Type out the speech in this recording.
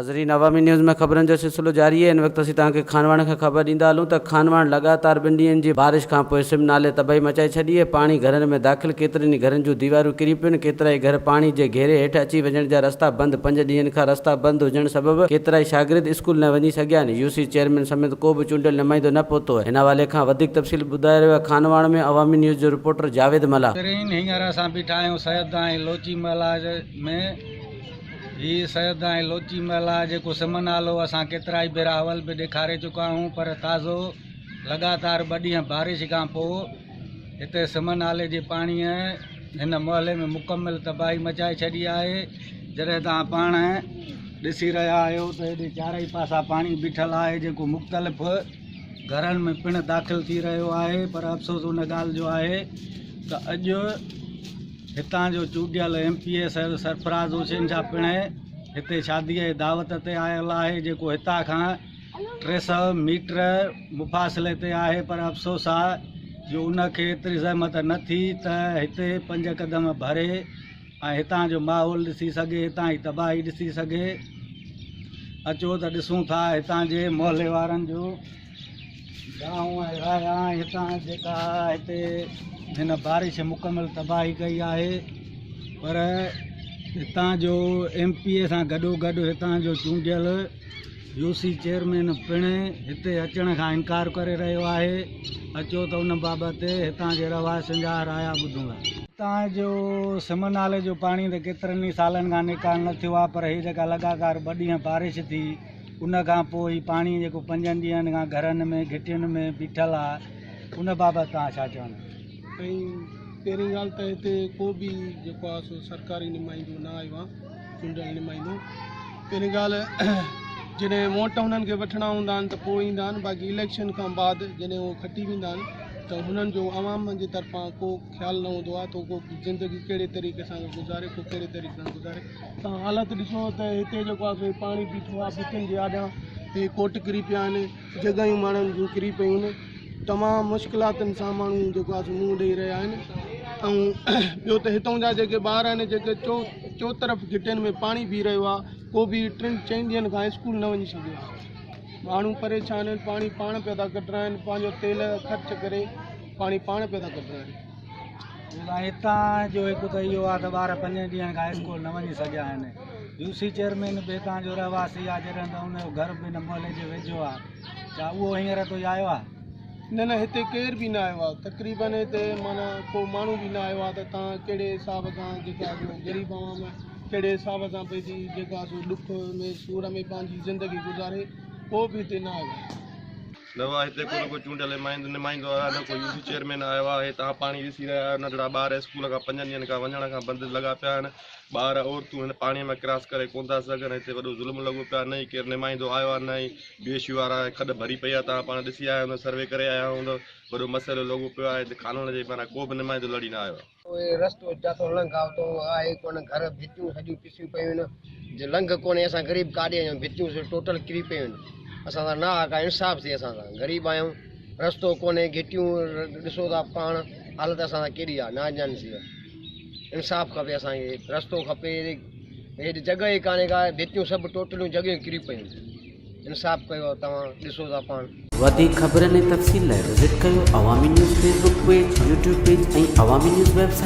ناظرين عوامي نيوز ۾ خبرن جو سلسلو جاري آهي ان وقت اسين توهان کي خانواهڻ کان خبر ڏيندا هلون ته خانواهڻ لڳاتار ٻن ڏينهن جي بارش کانپوء سم نالي تباهي مچائي ڇڏي آهي پاڻي گهرن ۾ داخل ڪيترن ئي گهرن جون ديوارون ڪري پيون ڪيترائي گهر پاڻي جي گهيري هيٺ اچي وڃڻ جا رستا بند پنج ڏينهن کان رستا بند هجڻ سبب ڪيترائي شاگرد اسڪول نه وڃي سگهيا آهن يو سي چيئرمين سميت ڪو به چونڊيل نمائندو نه پهتو آهي ان حوالي کان وڌيڪ تفصيل ٻڌائي رهيو آهي خانواهڻ ۾ عوامي نيوز جو رپورٽر جاويد ملاح. ناظرين هينئر اسان بيٺا آهيون سيد ۽ لوچي محلا ۾. هي سيد ۽ لوچي محل آهي جيڪو سم نالو اسان ڪيترائي ڀيرا اول به ڏيکاري چڪا آهيون پر تازو لڳاتار ٻه ڏينهن بارش کان پوء هتي سم نالي جي پاڻيء هن محلي ۾ مڪمل تباهي مچائي ڇڏي آهي جڏهن توهان پاڻ ڏسي رهيا آهيو ته هيڏي چارئي پاسا پاڻي بيٺل آهي جيڪو مختلف گهرن ۾ پڻ داخل ٿي رهيو آهي پر افسوس ان ڳالهه جو آهي ته اڄ هتان جو چونڊيل M P A Syed Sarfraz Hussain Shah پڻ هتي شاديء جي دعوت تي آيل آهي جيڪو هتان کان 300 ميٽر مفاصلي تي آهي پر افسوس آ جو ان کي ايتري زحمت نه ٿي ته هتي پنج قدم ڀري ۽ هتان جو ماحول ڏسي سگهي هتان جي تباهي ڏسي سگهي اچو ته ڏسون ٿا هتان جي محلي وارن جو دانهون ۽ رايا ۽ هتان جيڪا هتي هن بارش مڪمل تباهي ڪئي آهي پر هتان جو ايم پي اي سان گڏو گڏ هتان جو چونڊيل يو سي چيئرمين پڻ هتي اچڻ کان انڪار ڪري رهيو آهي اچو ته ان بابت هتان جي رهواسين جا رايا ٻڌون ٿا. هتان جو سم نالي جو پاڻي ته ڪيترن ئي سالن کان نيڪال نه ٿيو آهي پر هي جيڪا لڳاتار ٻه ڏينهن بارش ٿي ان کان پوء هي پاڻي جيڪو پنجن ڏينهن کان گهرن ۾ گهٽين ۾ بيٺل آهي ان بابت توهان ڇا چوندا؟ سائين پهرين ڳالهه ته هتي ڪو به جيڪو آهي سو سرڪاري نمائندو نه آيو آهي چونڊيل نمائندو پهرين ڳالهه جڏهن ووٽ هنن کي وٺڻا هوندا آهن ته پوء ايندا آهن باقي اليڪشن کان بعد جڏهن هو کٽي ويندا آهن ته هنن جو عوام جي طرفان ڪو خيال نه هوندو آهي ته ڪو زندگي ڪهڙي طريقي سان گذاري ڪو ڪهڙي طريقي سان گذاري توهان حالت ڏسو ته هتي جيڪو آهي سو پاڻي بيٺو آهي ڀتين جي آڏيان هي ڪوٽ ڪري پيا آهن جڳهيون ماڻهن جون ڪري پيون آهن تمام مشڪلاتن سان ماڻهو جيڪو آهي سو منهن ڏئي رهيا آهن ۽ ٻيو ته هتان جا جيڪي ٻار آهن جيڪي چو چوطرف گهٽين ۾ پاڻي بيهي رهيو آهي ڪو به ٽن چئن ڏينهن کان اسڪول نه وڃي سگهيو آهي ماڻهو پريشان آهن پاڻي پاڻ پيا ٿا ڪڍرائن پنهنجو تيل خرچ ڪري پاڻي پاڻ پيا ٿا ڪڍرائن هتان جو هڪ ته اهو آهي ته ٻار پنجن ڏينهن کان اسڪول نه وڃي سگهيا آهن يو سي چيئرمين به هتان جو رهواسي آهي جڏهن ته ان جو گهر به هن محلي جي ويجهو آهي ڇا اهو هينئر تو آيو آهي؟ نه نه هتي ڪير به نه آيو آهي تقريبن هتي معنيٰ ڪو ماڻهو به نه آيو آهي ته تان ڪهڙي حساب سان جيڪا جو غريب عوام ڪهڙي حساب سان پئي ٿي جيڪا سو ڏک ۾ سور ۾ پنهنجي زندگي گذاري ڪو به هتي نه آيو آهي. نه وا هتي ڪو نه ڪو چونڊيل نمائندو آيو آهي نه ڪو يو سي چيئرمين آيو آهي توهان پاڻي ڏسي رهيا آهيو ننڍڙا ٻار اسڪول کان پنجن ڏينهن کان وڃڻ کان بند لڳا پيا آهن ٻار عورتون هن پاڻي مان ڪراس ڪري ڪونه ٿا سگهن هتي وڏو ظلم لڳو پيو آهي نه ئي ڪير نمائندو آيو آهي نه ئي بي ايڇ يو وارا کڏ ڀري پئي آهي توهان پاڻ ڏسي آيا هوندو سروي ڪري آيا هوندو وڏو مسئلو لڳو پيو آهي هتي قانون جي معنيٰ ڪو به نمائندو لڙي نه آيو آهي. اهي رستو جاتو لنگهه آ اتو آهي ڪونه گهر ڀتيون سڄيون پسيون پيون آهن جي لنگهه ڪونهي اسان غريب ڪاڏي وڃون ڀتيون سڄيون ٽوٽل ڪري پيون آهن اسان سان نه آ ڪا انصاف ٿئي اسان سان غريب آهيون رستو ڪونهي گهٽيون ڏسو ٿا پاڻ حالت اسان سان ڪيڏي آ ناانصافي آ انصاف کپي اسان کي رستو کپي هيڏي جڳهه ئي ڪانهي ڪا ڀتيون سڀ ٽوٽليون جڳهيون ڪري پيون آهن انصاف ڪيو توهان ڏسو ٿا پاڻ. وڌيڪ خبرن ۽ تفصيل لاء وزٽ ڪيو Awami news Facebook page, YouTube page ۽ Awami news website.